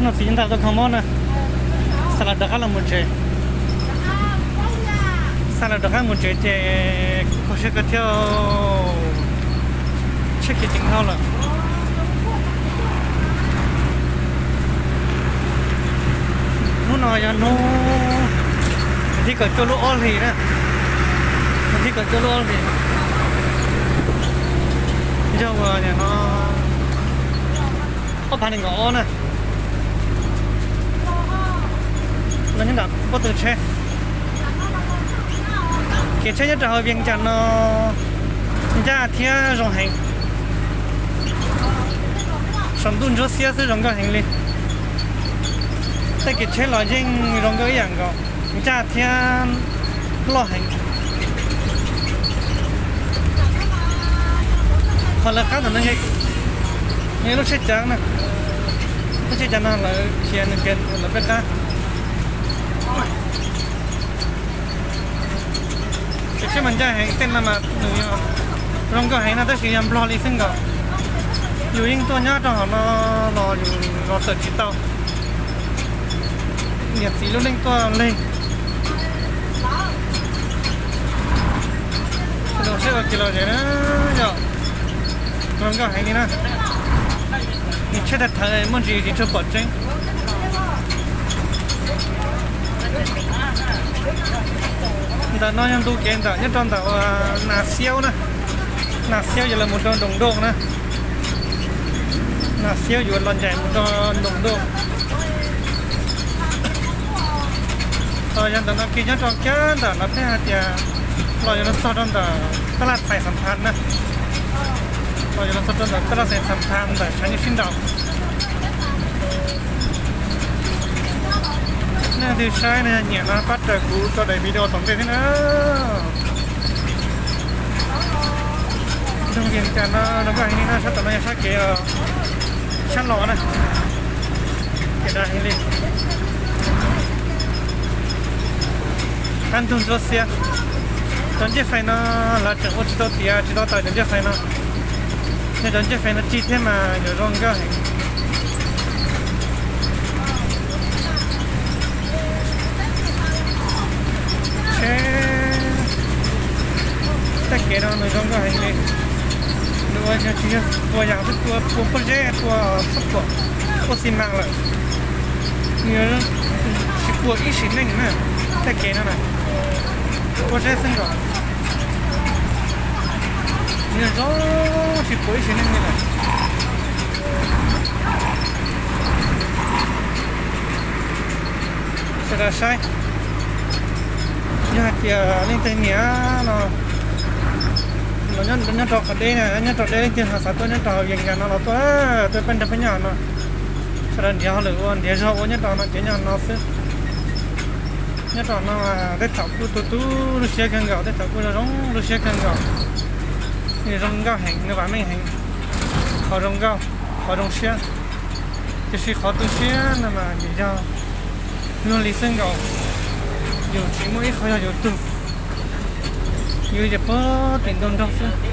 No txiv ntawd tuaj kho mob na, xa lawv rov qab los mus tsev. Xa lawv rov qab mus tsev ces kuv kho siab kawg thiab, tshaib kiag ceev dhau lawm. Hnub no yog hnub thib kaum cuaj lub ob hlis na, thib kaum cuaj lub ob hlis, yog uas nim no ob phav nees nkaum ob na. Los nyob nram pob tw tsheb, kev tsheb nyob rau hauv Vias Cas no ncaj thiab zoo heev. Saum ntuj ntsuab xiab xwb zoo nkauj heev li. Tej kev tsheb los yeej zoo nkauj ib yam nkaus, ncaj thiab loj heev. Qhov lawv qab ntawm no yog ib lub tsheb cav na, lub tsheb cav no lawv khiav nws khiav lawv peb qab. Kev tsheb mas ncaj heev, tej no mas nws yog zoo nkauj heev no tab sis yog Nplog li xwb nkaus. Yus yeej tuaj nyob rau hauv no los yus los tawm tsis tau. Niam txiv lub neej tuaj leg. Sawv daws saib ua ke los ze na, yog zoo nkauj heev li na. Nws tsheb tag thawv muaj ntsis tsis tshua pom tseeb. Ntawm no yog ntu kev ntawm nyob rau ntawm uas Nas Xiaub na. Nas Xiaub yuav los mus rau Nroos Nroj na. Nas Xiaub yuav los ncaim mus rau Nroos Nroj. Yog ntawm no kiag nyob rau kiag ntawm no peb hais tias los yuav los txog rau ntawm Tab Laj Xais Xam Phas na. Los yuav los txog rau ntawm Tab Laj Xais Xam Phas ntawm tshav ntuj sib nraus. Nej leej twg saib no nyiam no pab raws kuv tso daim video tom ntej thiab na. Nroog Vias Cas no zoo nkauj heev li no, sab tom no yog sab kev sab los na. Kev dav heev li. Qab ntug ntsuab xiab. Cov ncej fais no lawv tseem ua tsis tau tiav tsis tau tawm cov ncej fais no. Yog cov ncej fais no cig thiab mas yuav zoo nkauj heev. Tsheb, tej kev no nws zoo nkauj heev li. Nws ua tsis yog pua yas xwb, pua pob zeb, pua xab phuam, pua xi mas lawm. Nws tsis pua ib sim neej na, tej kev no na, pob zeb xwb nkaus. Nws zoo tsis pua ib sim neej li lawm. Sawv daws saib, yog hais tias leej twg nyiam no, nyob rau qhov deb na, nyob rau deb leej twg ho xav tuaj nyob rau Vias Cas no los tuaj, tuaj peb nrog peb nyob no. Sawv daws nrhiav hauj lwm ua, nrhiav zog ua nyob rau no, ces nyob no xwb. Nyob rau no tej thaum kuj tu tu lub siab kawg nkaus, tej thaum kuj zoo zoo lub siab kawg nkaus. Nws zoo nkauj heev, nws vam meej heev. Qhov zoo nkauj, qhov zoo siab. Tiam sis qhov tu siab no mas yus yog luag li xwb nkaus, yus tsis muaj ib qho yog yus tug, yus ces puag tim ntug nroog xwb.